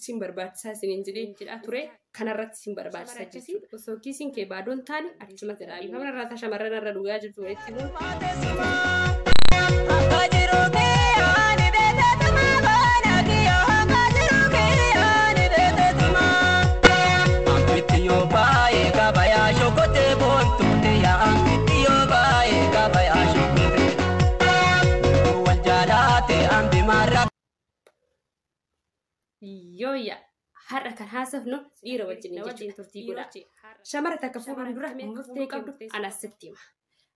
Isin barbaachisaa isiniin jedhee jedhaa ture kanarratti isin barbaachisa jechuudha. Osoo kiisiin kee baadoon taane achuma jedhaa. Dhiifama irraa shamarran irra dhugaa jirtu walitti himuun. Yooyya, har'a kan haasofnu dhiira wajjin jechuudha, turtii godha. Shamara takka fuudhuun dura murtee qabdu ana sitti hima.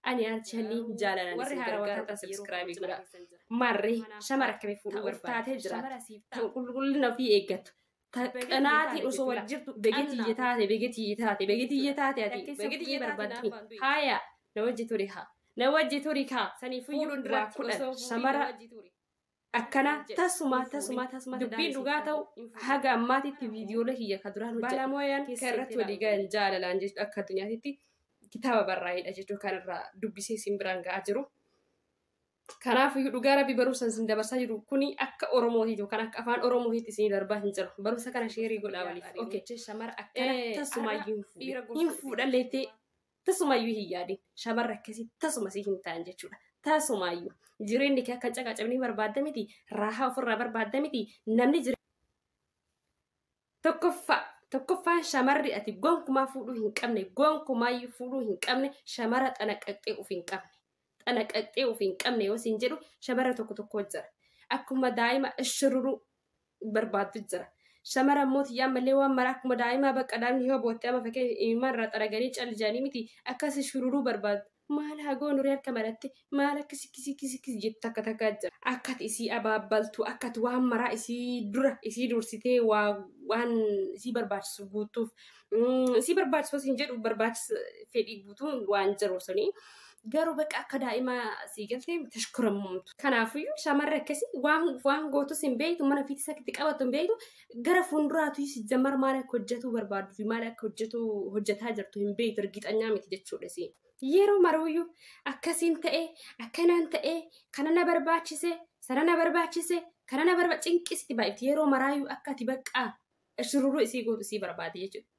Ani Archanii jaalalaan isin gargaaruudhaan subscribe godha. Marree shamara akkamii fuudhuu barbaadee jiraata? Tan qulqullina ofii eeggattu. Qanaatiin osoo wal jirtu begetiyye taate, begetiyye taate, begetiyye taate, ati begetiyye barbaaddu. Haaya, na wajji turi haa. Na wajji turi kaa. Fuudhuun dura 10 shamara akkana tasuma tasuma tasuma dubbiin dhugaa ta'u haga ammaatitti viidiyoolee kiyya ka duraan hojjedhe. Baalamoyaan kan irratti walii galan jaalalaan jechuudha, akka addunyaatitti kitaaba barraa'edha jechuudha kan irraa dubbisee isin biraan ga'aa jiru. Kanaaf iyyuu dhugaa rabbi barumsa isin dabarsaa jiru kuni akka Oromootiiti yookaan akka afaan Oromootiitti isin darbaa hin jiru. Barumsa kana share godhaa waliif. Okay. Shamara akkana tasumaayyuu hin fuudhin. Hin fuudhalleettee tasumaayyuu hin yaadin. Shamarra akkasii tasuma si hin ta'an jechuudha. Tasumaayyuu. Jireenyi kee akka caqacabni barbaadda miti. Raahaa ofirraa barbaadda miti. Namni jireenya. Tokkoffaa. Tokkoffaan, shamarri ati gonkumaa fuudhuu hin qabne, gonkumaayyuu fuudhuu hin qabne, shamara xanaqaqxee of hin qabne. Xanaqaqxee of hin qabne yoo siin jedhu, shamara tokko tokko jira. Akkuma daa'ima shururuu barbaaddu jira. Shamara immoo xiyyaa malee waan mara akkuma daa'imaa bakka daa'imni yoo boottee amma fakkeenya imimmaan irraa xaraganii callijanii miti, akkas shururuu barbaaddu. Maal haa goonu ree, harka maratte maal akka sikkisi sikkisi jettu takka takka jira. Akka ati isii abaabbaltu, akka ati waan maraa isii dura isii dursitee waa waan isii barbaachisu guutuuf, isii barbaachisu hin jedhu, barbaachisa fedhii guutuun waan jiru suni. Garuu bakka akka daa'imaa sii galtee tashkuramumtu. Kanaafiyyuu shamarri akkasii waan gootus hin beektu, mana ofiitis akka itti qabattu hin beektu, gara fuulduraatu si jammar maal akka hojjetuu barbaaddu fi maal akka hojjetu hojjetaa jirtu hin beektu, ergixanyaa miti jechuudha isiin. Yeroo maruuyyuu akkasiin ta'e, akkanaan ta'e, kana na barbaachise, sana na barbaachise, kana na barbaachise, cinqisitti baay'ifti. Yeroo maraayyuu akka ati bakka shururuu isii gootu isii barbaade jechuudha.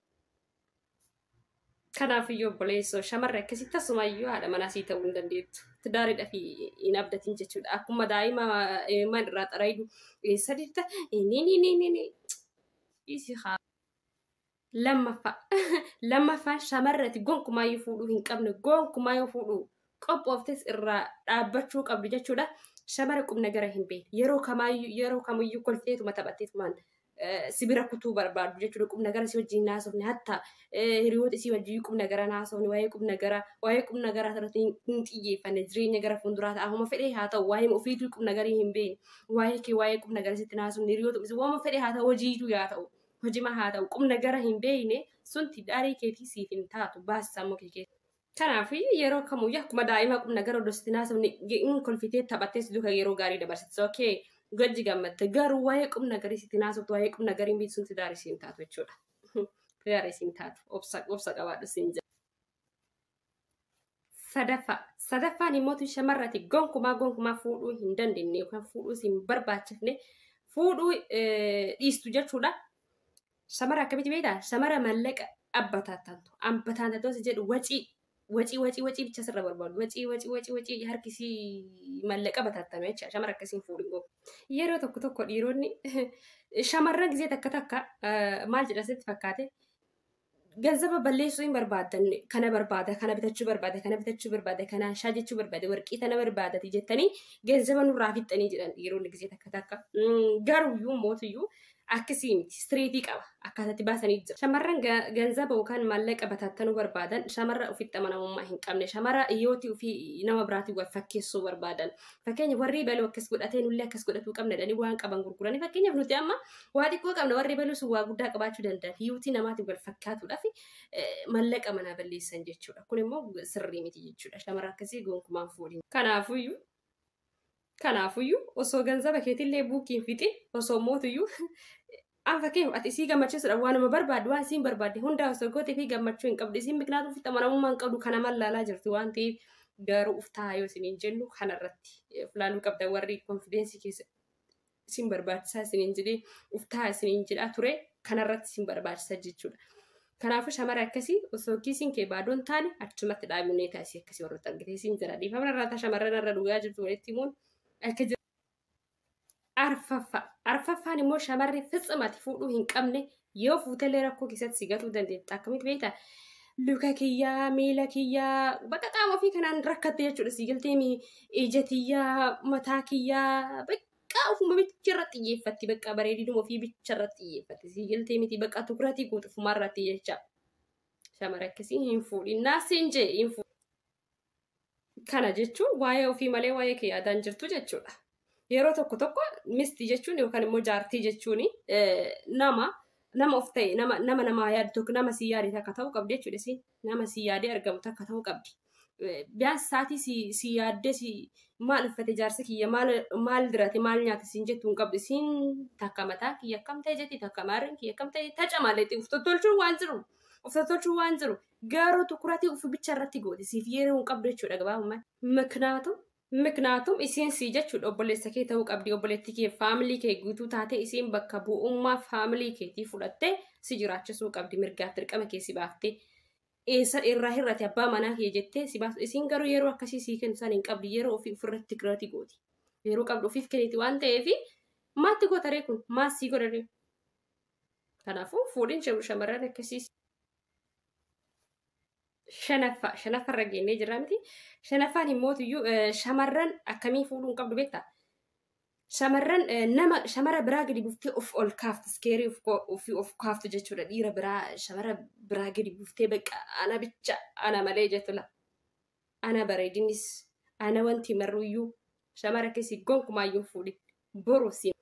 Kanaafiyyuu obboleessoo, shamarri akkasii tasumayyuu haadha manaa sii ta'uu hin dandeettu. Tidaariidhaaf hin abdatin jechuudha. Akkuma daa'ima imimmaan irraa xarayidu sadiitta ni ni ni ni ni isi haa. Lammaffaa. Lammaffaan, shamarri ati gonkumaayyuu fuudhuu hin qabne, gonkumaayyuu fuudhuu qophooftes irraa dhaabbachuu qabdu jechuudha. Shamara qubna gara hin beekne. Yeroo kamaayyuu, yeroo kamiyyuu kolfeetuma taphatteetumaan sibira kutuu barbaadu jechuudha. Qubna gara si wajjin naasofne, hatta hiriyoota isii wajjin qubna gara naasofne, waa'ee qubna gara irratti hin xiyyeeffanne, jireenya gara fuulduraa ta'a homa fedhee haa ta'u, waa'ee ofiituu qubna garii hin beekne, waa'ee kee, waa'ee qubna gara sitti naasofne, hiriyoota isii waama fedhee haa ta'u, hojiituu yaa ta'u, hojima haa ta'u, qubna gara hin beekne sun tidaarii keetii siif hin taatu, baasi sammuu kee keessa. Kanaaf yeroo kamuyyuu akkuma daa'ima qubna gara odosti naasofne hin kolfitee taphattee si duuka yeroo gaarii dabarsite. Okay. Gajji gammadde, garuu waa'ee qubna garii sitti naasoftu, waa'ee qubna garii hin beektu, sun tidaarii siin taatu jechuudha. Tidaarii siin taatu, obsa obsa qabaadhu siin jedha. Sadaffaa. Sadaffaan immoo shamarrati gonkumaa gonkumaa fuudhuu hin dandeenye yookaan fuudhuu siin barbaachifne, fuudhuu dhiistu jechuudha. Shamara akkamitti beektaa? Shamara mallaqa abbataattantu. Abbataattantu si jedhu wacii wacii wacii wacii bicha sirra barbaadu. Wacii wacii wacii wacii harkisii mallaqa bataattanu jecha, shamara akkasiin fuudhin gogu. Yeroo tokko tokko dhiironni shamarran gisee takka takka maal jedha sitti fakkaate, ganzaba balleessuu hin barbaadan, kana barbaada, kana bitachuu barbaada, kana bitachuu barbaada, kana shaa jechuu barbaada, warqii tana barbaadati jettanii ganzaba nurraa fixxanii jedhan dhiironni gisee takka takka. Garuuyyuu mootiyyuu akkasii miti, streetii qaba, akkaataatti baasanii jira. Shamarran ganzaba yookaan maallaqa bataattanuu barbaadan shamarra ofitti amanamummaa hin qabne, shamara hiyyootii ofii nama biraatiin wal fakkeessuu barbaadan. Fakkeenya, warri baluu akkas godhatee nullee akkas godhatuu qabna jedhanii waan qaban gurguranii, fakkeenyaaf nuti amma waa xiqqoo qabna, warri baluu sun waa guddaa qabaachuu danda'an, hiyyootii namaatiin wal fakkaatuudhaaf maallaqa manaa balleessan jechuudha. Kun immoo sirrii miti jechuudha. Shamara akkasii gonkumaan fuudhin. Kanaafuyyuu osoo ganzaba keetillee buukiin fixin, osoo mootuyyuu an fakkeenyaaf ati isii gammachiisuudhaaf waanuma barbaaddu, waan isiin barbaadde hundaa osoo gootee fi gammachuu hin qabdu isiin, miqnaatu ofitti amanamummaa hin qabdu, kana mallaalaa jirti waan ta'eef, garuu uftaa yoo isiniin jennu kanarratti of laaluu qabda warri confidence keessa. isin barbaachisaa isiniin jedhee uftaa isiniin jedhaa ture kanarratti isin barbaachisa jechuudha. Kanaafuu shamara akkasii osoo kiisiin kee baadoon taane achumatti dhaabinee taasisee akkasii warroota argite isin jira. Dhiifama irraa shamarran irra dhugaa jirtu walitti himuun akka jiru. Arfaffaa. Arfaffaan immoo shamarri fitsimati fuudhuu hin qabne yoo fuutellee rakkoo keessatti si gatuu dandeetta. Akkamitti beektaa? Luka kiyyaa, miila kiyyaa, bakka qaama ofii kanaan rakkatte jechuudha. Si galtee ija kiyyaa, mataa kiyyaa, bakka ofuma bicha irratti xiyyeeffatti. Bakka bareedinuma ofii bicha irratti xiyyeeffatti. Si galtee miti bakka tukuratii guutu ofumaa irratti jecha. Shamara akkasii hin fuudhin. Naasiin jee hin fuudhin. Kana jechuun waa'ee ofii malee waa'ee kee yaadaan jirtu jechuudha. Yeroo tokko tokko misti jechuun yookaan immoo jaartii jechuun nama nama of ta'e nama nama namaa yaadu tokko nama si yaade takka ta'uu qabdi jechuudha. Isin nama si yaadee argamu takka ta'uu qabdi. Biyaan sa'aatii si yaaddee si maal uffate jaarsi kiyya maal maal dirate maal nyaate siin jettu hin qabdu. Isin takka mataa kiyya akkam ta'e jetti takka maarreen kiyya akkam ta'e taca malee of tottolchuun waan jiru. Of tottolchuun waan jiru. Garuu tukuratii of bicha irratti gooti siif yeroo hin qabdu jechuudha gabaabumatti. Miknaatum isiin si jechuudha obboleessa kee ta'uu qabdi obboleettii kee faamilii kee guutuu taate isiin bakka bu'ummaa faamilii keetii fudhattee si jiraachisuu qabdi mirgaaf dirqama kee si baaftee eessa irraa hir'ate abbaa manaa kee jettee si baaftu isiin garuu yeroo akkasii sii kennu san hin qabdi yeroo ofii ofirratti tikirati gooti yeroo qabdu ofiif kenniti waan ta'eef maatti gootaree kun maas sii godharee kanaafuu fuudhin shamarran akkasii. Shanaffaa shanaffarra geennee jirra miti. Shanaffaan immootiyyuu shamarran akkamii fuudhuu hin qabdu beektaa? Shamarran nama shamara biraa gadi buuftee of ol kaaftu iskeerii ofii of kaaftu jechuudha. Dhiira biraa shamara biraa gadi buuftee bakka ana bicha ana malee jettu la. Ana bareedinis ana wanti marruyyuu shamara keessi gonkumaayyuu fuudhin boru si.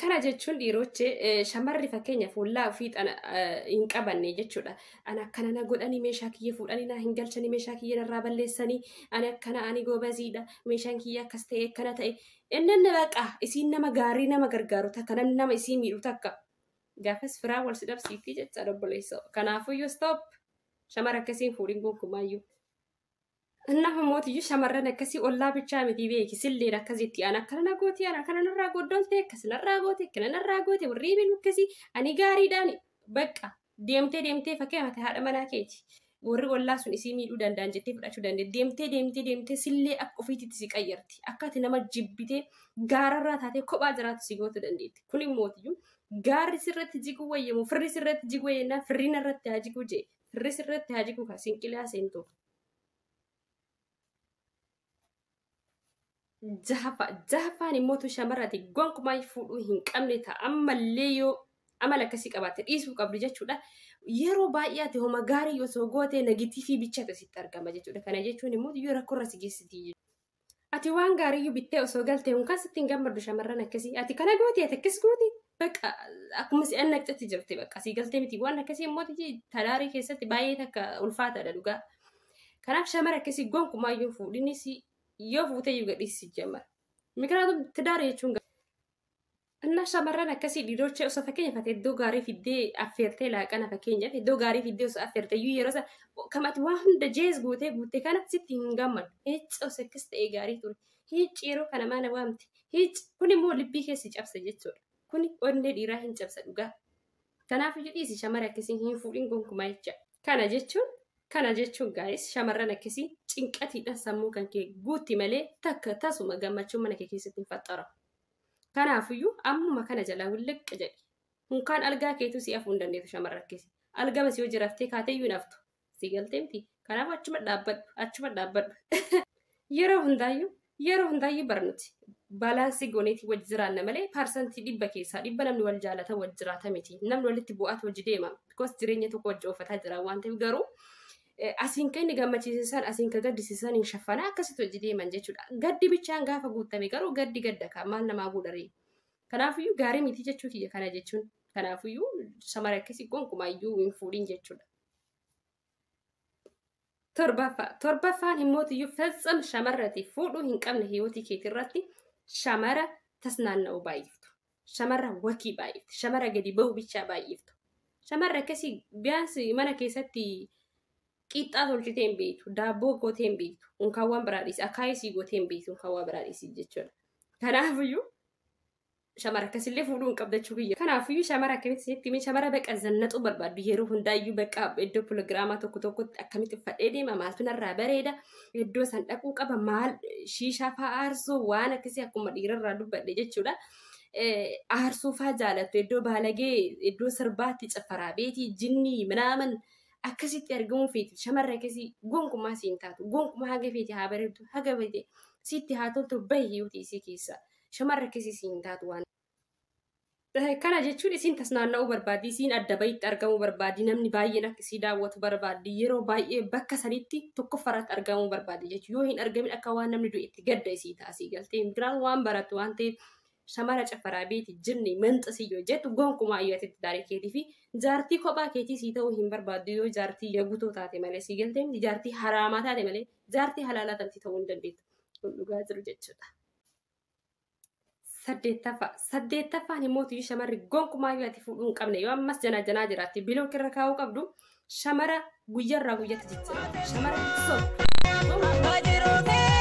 Kana jechuun dhiirochee shamarri fakkeenyaaf fuullaa ofii hin qabanne jechuudha. Ani akkana na godhanii meeshaa kiyya fuudhanii na hin galchanii meeshaa kiyya narraa balleessanii ani akkana ani goobaziidha meeshaan kiyya akkas ta'e akkana ta'e. Inni baqa isiin nama gaarii nama gargaaru takka namni nama isii miidhu takka. Gaafas firaa wal si dhabsiifti jecha obboleessa. Kanaafuyyuu stop shamara akkasiin fuudhin gonkumaayyuu. Nama mootiyyuu shamarran akkasii ollaa bichaa miti beeki silleen akkasitti ana akkana na gooti ana akkana narraa goddolte akkas narraa goote akkana narraa goote warri bilu akkasii ani gaariidhaan bakka deemtee deemtee fakkeenyaaf haadha manaa keeti warri ollaa sun isii miidhuu danda'an jettee fudhachuu dandeetti deemtee deemtee deemtee sillee akka ofiititti si qayyarti akka ati nama jibbitee gaararraa taatee kophaa jiraatu si gootu dandeetti kun mootiyyuu gaarri sirratti jiguu wayyamu firri sirratti jiguu wayyannaa firri narratti haa jiguu jee firri sirratti haa jiguu kan sinqilaa seentu. Jahaffaan immoo shamarrati gonkumaa fuudhuu hin qabne ta'a ammallee yoo amala akkasii qabaatte dhiisuu qabdu jechuudha. Yeroo baay'ee ati homa gaarii osoo gootee nagitiifii bichatu sitti argama jechuudha. Kana jechuun immoo yoo rakkoo irra si geessiti. Ati waan gaariiyyuu bittee osoo galtee hunkaan sitti hin gammaddu shamarran akkasii. Ati kana goote ati akkas goote bakka akkuma si annaqxatti jirti bakka asii galtee miti waan akkasii immoo talaarii keessatti baay'ee takka ulfaataadha dhugaa. Kanaaf shamara akkasii gonkumaayyuu fuudhinis yoo fuutee iyyuu gadhiisi jammar. Mikiraatum tidaara jechuun እና shamarran akkasii dhiirocha osoo fakkeenyaaf ati iddoo gaarii fiddee affeertee laaqana fakkeenyaaf iddoo gaarii fiddee osoo affeerte iyyuu yeroo sana kam ati waa hunda jees gootee guuttee kana sitti hin gammadu. Hicci osoo akkas ta'ee gaarii ture. Hicci yeroo kana maana waamte. Hicci kun immoo libbii keessi cabsa jechuudha. Kun onnee dhiiraa hin cabsa dhugaa. Kanaaf iyyuu dhiisi shamara akkasii hin fuudhin gonkumaa jecha. Kana jechuun gaa'is shamarran akkasii cinqatiidhaan sammuu kan kee guutti malee takka tasuma gammachuu mana kee keessatti hin faxxaramu. Kanaafiyyuu ammuma kana jalaa wulliqqa jedhi. Hunkaan algaa keetu si afuu hin dandeessu shamarran akkasii. Algama si yoo jiraaftee kaatee iyyuu hin haftu. Si galtee miti. Kanaaf achuma dhaabbadhu. Achuma dhaabbadhu. Yeroo hundaayyuu barnuti. Baalaansii gooneetii wajji jiraanna malee paarsantii 100 keessaa 100 namni wal jaalata wal jiraata miti. Namni walitti bu'aatu wajji deema. Because jireenya tokko wajji oofataa jira waan ta'eef garuu asiin kan inni gammachiisan asiin kan gaddisiisan hin shaffanaa akkasitti hojii deeman jechuudha. Gaddi bichaan gaafa guutame garuu gaddi gadda kaa maal namaa godharee. Kanaafiyyuu gaarii miti jechuu kiyya kana jechuun. Kanaafiyyuu shamara akkasii gonkumaayyuu hin fuudhin jechuudha. Torbaffaan immootiyyuu fetsam shamarrati fuudhuu hin qabne hiyootii keetirratti shamara tasnaanna'uu baay'iftu. Shamarra wakii baay'iftu. Shamara gadi ba'uu bichaa baay'iftu. Shamarra akkasii biyaansi mana keessatti qixxaa tolchitee hin beektu, daabboo gootee hin beektu, unkaawwan biraa dhiisi, akaayisii gootee hin beektu, unkaawwan biraa dhiisi jechuudha. Kanaafiyyuu Shamara akkasillee fuudhuu hin qabdu jechuu kiyya. Kanaafiyyuu shamara akkamitti isinitti himee, shamara baqa zannaxuu barbaaddu, yeroo hundaayyuu baqa iddoo pirogiraamaa tokko tokkotti akkamitti uffadhee deema, maaltu narraa bareeda, iddoo san dhaquu qaba, maal shiishaa fa'aa aarsuu, waan akkasii akkuma dhiirarraa dubbadhe jechuudha. Aarsuu fa'aa jaalattu, iddoo baalagee, iddoo sirbaatti caffaraa beetii jinnii minaaman akkasitti argamuu feeti. Shamarra akkasii gonkumaa siin taatu. Gonkumaa haga feete haa bareeddu, haga feete sitti haa toltu, bahi hiyyuuti isii keessa. Shamarra akkasii siin taatu waan. Kana jechuun isiin tasnaanna'uu barbaaddi, isiin adda bahitti argamuu barbaaddi, namni baay'een akka isii daawwatu barbaaddi, yeroo baay'ee bakka sanitti tokkoffaarratti argamuu barbaaddi jechuudha. Yoo hin argamin akka waan namni du'e itti gadda isii taasii galtee biraan waan barattu waan ta'eef, shamara cafaraa beeti jinni manxasii yoo jettu gonkumaa iyyuu ati daarii keetii fi jaartii kophaa keetii sii ta'uu hin barbaaddu yoo jaartii yagutoo taate malee, sii galtee miti, jaartii haraamaa taate malee jaartii halaalaa tanti ta'uu hin dandeettu. Kun dhugaa jiru jechuudha. Saddeettaffaa. Saddeettaffaan immoo shamarri gonkumaa yoo ati fuudhuu hin qabne, yoo ammas janaa janaa jiraatti biloo irra kaa'uu qabdu, shamara guyyaarraa guyyatti jijjiiramtu. Shamara sobdu.